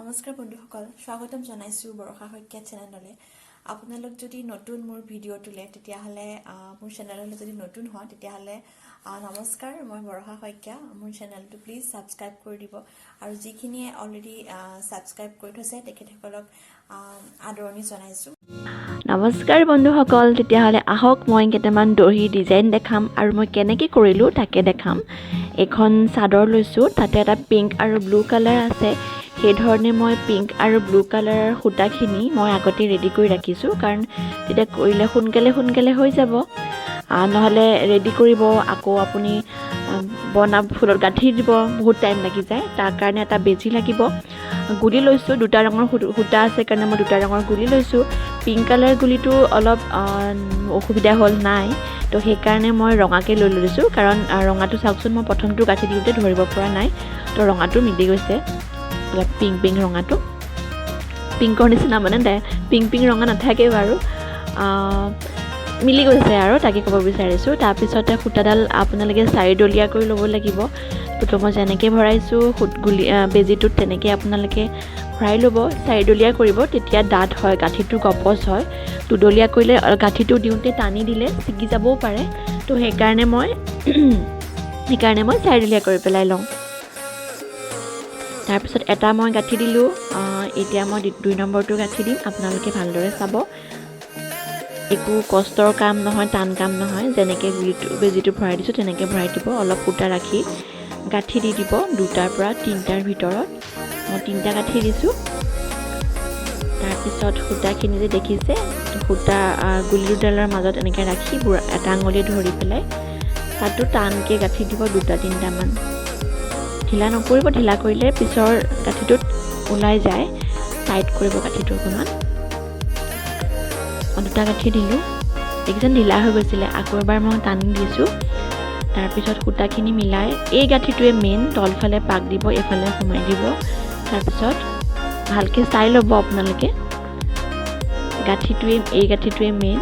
নমস্কাৰ বন্ধুসকল, স্বাগতম জনাইছোঁ বৰষা শইকীয়া চেনেললৈ। আপোনালোক যদি নতুন মোৰ ভিডিঅ'টোলৈ, তেতিয়াহ'লে মোৰ চেনেললৈ যদি নতুন হয়, তেতিয়াহ'লে নমস্কাৰ, মই বৰষা শইকীয়া। মোৰ চেনেলটো প্লিজ ছাবস্ক্ৰাইব কৰি দিব আৰু যিখিনিয়ে অলৰেডি ছাবস্ক্ৰাইব কৰি থৈছে, তেখেতসকলক আদৰণি জনাইছোঁ। নমস্কাৰ বন্ধুসকল, তেতিয়াহ'লে আহক, মই কেইটামান দহি ডিজাইন দেখাম আৰু মই কেনেকৈ কৰিলোঁ তাকে দেখাম। এইখন চাদৰ লৈছোঁ, তাতে এটা পিংক আৰু ব্লু কালাৰ আছে। সেইধৰণে মই পিংক আৰু ব্লু কালাৰৰ সূতাখিনি মই আগতে ৰেডি কৰি ৰাখিছোঁ, কাৰণ তেতিয়া কৰিলে সোনকালে সোনকালে হৈ যাব। নহ'লে ৰেডি কৰিব, আকৌ আপুনি বনা ফুলত গাঁঠি দিব, বহুত টাইম লাগি যায়। তাৰ কাৰণে এটা বেজী লাগিব, গুলি লৈছোঁ। দুটা ৰঙৰ সূতা আছে কাৰণে মই দুটা ৰঙৰ গুলি লৈছোঁ। পিংক কালাৰ গুলিটো অলপ অসুবিধা হ'ল, নাই তো, সেইকাৰণে মই ৰঙাকৈ লৈ লৈছোঁ, কাৰণ ৰঙাটো চাওকচোন, মই প্ৰথমটো গাঁঠি দিওঁতে ধৰিব পৰা নাই, তো ৰঙাটো মিলি গৈছে অলপ পিংক পিংক ৰঙাটো, পিংকৰ নিচিনা, মানে পিংক পিংক ৰঙা নাথাকে বাৰু, মিলি গৈছে আৰু তাকে ক'ব বিচাৰিছোঁ। তাৰপিছতে সূতাডাল আপোনালোকে চাৰিডলীয়া কৰি ল'ব লাগিব। তো মই যেনেকৈ ভৰাইছোঁ সূত গুলি বেজীটোত, তেনেকৈ আপোনালোকে ভৰাই ল'ব, চাৰিডলীয়া কৰিব, তেতিয়া ডাঠ হয়, গাঁঠিটো গপচ হয়। দুডলীয়া কৰিলে গাঁঠিটো দিওঁতে টানি দিলে ছিগি যাবও পাৰে, তো সেইকাৰণে মই চাৰিডলীয়া কৰি পেলাই লওঁ। তাৰপিছত এটা মই গাঁঠি দিলোঁ, এতিয়া মই 2 নম্বৰটো গাঁঠি দিম। আপোনালোকে ভালদৰে চাব, একো কষ্টৰ কাম নহয়, টান কাম নহয়। যেনেকৈ গুলিটো বেজীটো ভৰাই দিছোঁ তেনেকৈ ভৰাই দিব, অলপ সূতা ৰাখি গাঁঠি দি দিব, দুটাৰ পৰা তিনিটাৰ ভিতৰত। মই তিনিটা গাঁঠি দিছোঁ। তাৰপিছত সূতাখিনি যে দেখিছে, সূতা গুলি দুডালৰ মাজত এনেকৈ ৰাখি বুঢ়া এটা আঙুলি ধৰি পেলাই তাতো টানকৈ গাঁঠি দিব, দুটা তিনিটামান। ঢিলা নকৰিব, ঢিলা কৰিলে পিছৰ গাঁঠিটোত ওলাই যায়। টাইট কৰিব গাঁঠিটো অকণমান। মই দুটা গাঁঠি দিলোঁ, দেখিছেনে ঢিলা হৈ গৈছিলে, আকৌ এবাৰ মই টানি দিছোঁ। তাৰপিছত সূতাখিনি মিলাই এই গাঁঠিটোৱে মেইন, তলফালে পাক দিব, এইফালে সোমাই দিব। তাৰপিছত ভালকৈ চাই ল'ব আপোনালোকে, এই গাঁঠিটোৱে মেইন।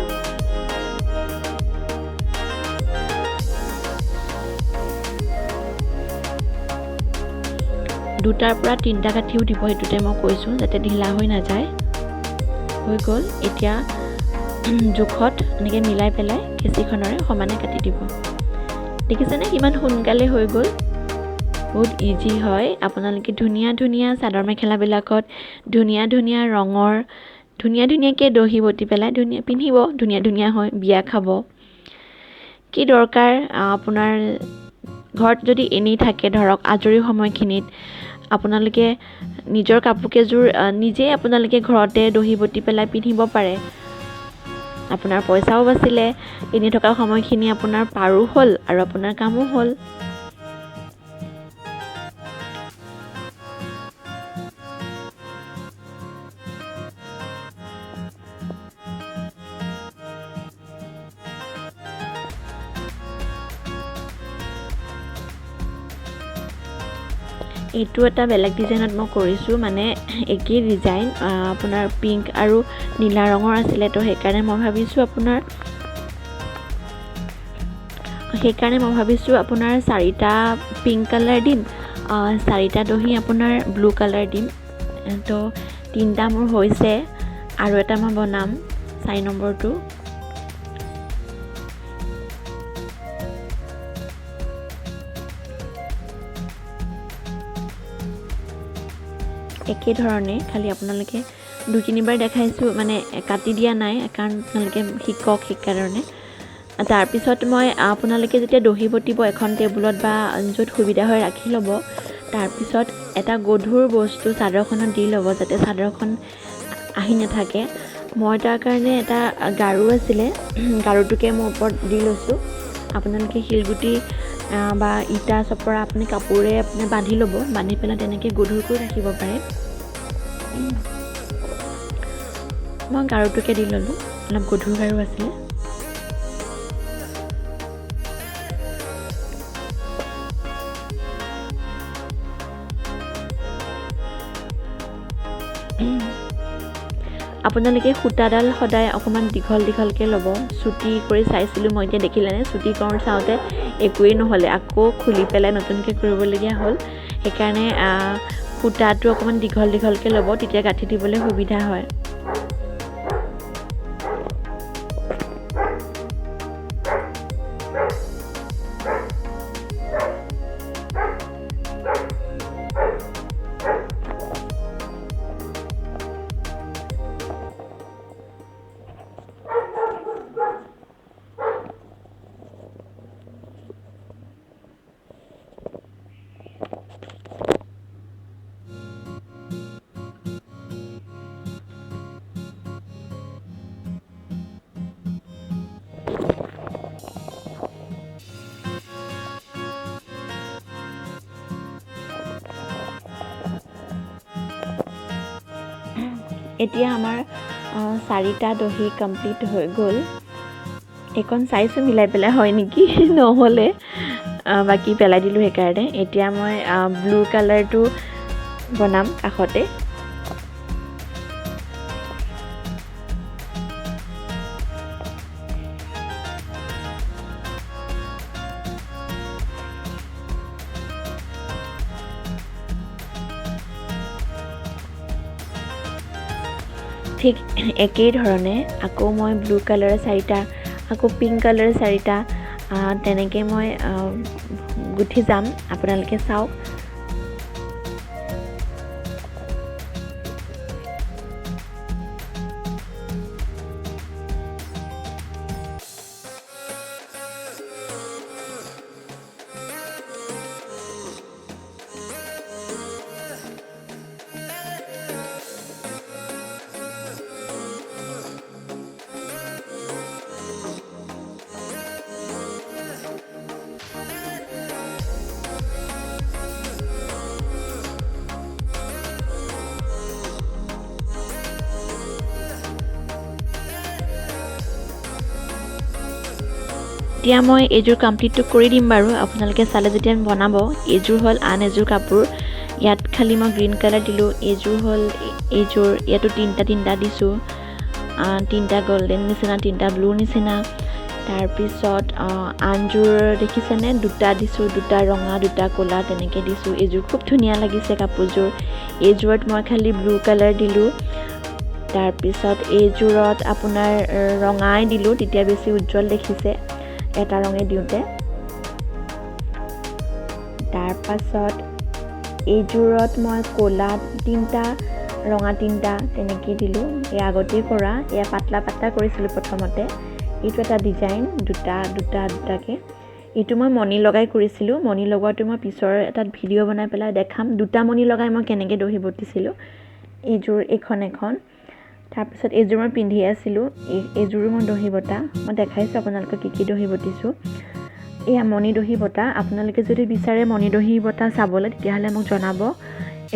দুটাৰ পৰা তিনিটা গাঁঠিও দিব, সেইটোতে মই কৈছোঁ, যাতে ঢিলা হৈ নাযায়। হৈ গ'ল। এতিয়া জোখত এনেকৈ মিলাই পেলাই কেঁচিখনেৰে সমানে কাটি দিব। দেখিছেনে কিমান সোনকালে হৈ গ'ল, বহুত ইজি হয়। আপোনালোকে ধুনীয়া ধুনীয়া চাদৰ মেখেলাবিলাকত ধুনীয়া ধুনীয়া ৰঙৰ ধুনীয়া ধুনীয়াকৈ দহি বটি পেলাই ধুনীয়া পিন্ধিব, ধুনীয়া ধুনীয়া হৈ বিয়া খাব। কি দৰকাৰ আপোনাৰ ঘৰত যদি এনেই থাকে, ধৰক আজৰি সময়খিনিত আপোনালোকে নিজৰ কাপোৰ কেইযোৰ নিজেই আপোনালোকে ঘৰতে দহি বটি পেলাই পিন্ধিব পাৰে। আপোনাৰ পইচাও বাচিলে, এনেই থকা সময়খিনি আপোনাৰ পাৰো হ'ল আৰু আপোনাৰ কামো হ'ল। এইটো এটা বেলেগ ডিজাইনত মই কৰিছোঁ, মানে একেই ডিজাইন, আপোনাৰ পিংক আৰু নীলা ৰঙৰ আছিলে, তো সেইকাৰণে মই ভাবিছোঁ আপোনাৰ চাৰিটা পিংক কালাৰ দিম, চাৰিটা দহি আপোনাৰ ব্লু কালাৰ দিম। তো তিনিটা মোৰ হৈছে আৰু এটা মই বনাম 4 নম্বৰটো। একেধৰণে খালি আপোনালোকে দুই তিনিবাৰ দেখাইছোঁ, মানে কাটি দিয়া নাই, কাৰণ আপোনালোকে শিকক সেইকাৰণে। তাৰপিছত মই আপোনালোকে যেতিয়া দহি বটিব এখন টেবুলত বা য'ত সুবিধা হয় ৰাখি ল'ব। তাৰপিছত এটা গধুৰ বস্তু চাদৰখনত দি ল'ব, যাতে চাদৰখন আহি নাথাকে। মই তাৰ কাৰণে এটা গাৰু আছিলে, গাৰুটোকে মই ওপৰত দি লৈছোঁ। আপোনালোকে শিলগুটি বা ইটা চপৰা আপুনি কাপোৰে আপুনি বান্ধি ল'ব, বান্ধি পেলাই তেনেকৈ গধুৰ কৰি ৰাখিব পাৰে। মই গাৰুটোকে দি ল'লোঁ, অলপ গধুৰ গাৰু আছিলে। আপোনালোকে সূতাডাল সদায় অকণমান দীঘল দীঘলকৈ ল'ব। চুটি কৰি চাইছিলোঁ মই, এতিয়া দেখিলেনে চুটি কৰোঁ চাওঁতে একোৱেই নহ'লে, আকৌ খুলি পেলাই নতুনকৈ কৰিবলগীয়া হ'ল। সেইকাৰণে সূতাটো অকণমান দীঘল দীঘলকৈ ল'ব, তেতিয়া গাঁঠি দিবলৈ সুবিধা হয়। এতিয়া আমাৰ 4টা দহি কমপ্লিট হৈ গ'ল। এইকণ চাইছোঁ মিলাই পেলাই হয় নেকি, নহ'লে বাকী পেলাই দিলোঁ সেইকাৰণে। এতিয়া মই ব্লু কালাৰটো বনাম কাষতে। ঠিক একেই ধৰণে আকৌ মই ব্লু কালাৰৰ 4টা, আকৌ পিংক কালাৰৰ 4টা, তেনেকৈ মই গুঠি যাম, আপোনালোকে চাওক। এতিয়া মই এইযোৰ কমপ্লিটটো কৰি দিম বাৰু, আপোনালোকে চালে যেতিয়া বনাব। এইযোৰ হ'ল আন এযোৰ কাপোৰ, ইয়াত খালি মই গ্ৰীণ কালাৰ দিলোঁ। এইযোৰ হ'ল এইযোৰ, ইয়াতো তিনিটা তিনিটা দিছোঁ, তিনিটা গল্ডেন নিচিনা, তিনিটা ব্লু নিচিনা। তাৰপিছত আনযোৰ দেখিছেনে, দুটা দিছোঁ, দুটা ৰঙা দুটা ক'লা তেনেকৈ দিছোঁ। এইযোৰ খুব ধুনীয়া লাগিছে কাপোৰযোৰ। এইযোৰত মই খালি ব্লু কালাৰ দিলোঁ। তাৰপিছত এইযোৰত আপোনাৰ ৰঙাই দিলোঁ, তেতিয়া বেছি উজ্জ্বল দেখিছে এটা ৰঙে দিওঁতে। তাৰপাছত এইযোৰত মই ক'লা তিনিটা ৰঙা তিনিটা তেনেকৈ দিলোঁ। এই আগতেই কৰা, এয়া পাতলা পাতলা কৰিছিলোঁ প্ৰথমতে। এইটো এটা ডিজাইন, দুটা দুটা দুটাকৈ। এইটো মই মণি লগাই কৰিছিলোঁ। মণি লগোৱাটো মই পিছৰ এটা ভিডিঅ' বনাই পেলাই দেখাম, দুটা মণি লগাই মই কেনেকৈ দহি বটিছিলোঁ। এইযোৰ এইখন এখন। তাৰপিছত এইযোৰ মই পিন্ধি আছিলোঁ, এইযোৰো মই দহি বটা, মই দেখাইছোঁ আপোনালোকক কি কি দহি বটিছোঁ। এয়া মণি দহি বটা, আপোনালোকে যদি বিচাৰে মণি দহি বটা চাবলৈ তেতিয়াহ'লে মোক জনাব।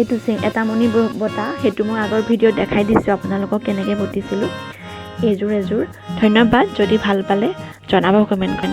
এইটো এটা মণি বটা, সেইটো মই আগৰ ভিডিঅ'ত দেখাই দিছোঁ আপোনালোকক কেনেকৈ বটিছিলোঁ। এইযোৰ এযোৰ। ধন্যবাদ, যদি ভাল পালে জনাব কমেণ্ট কৰি।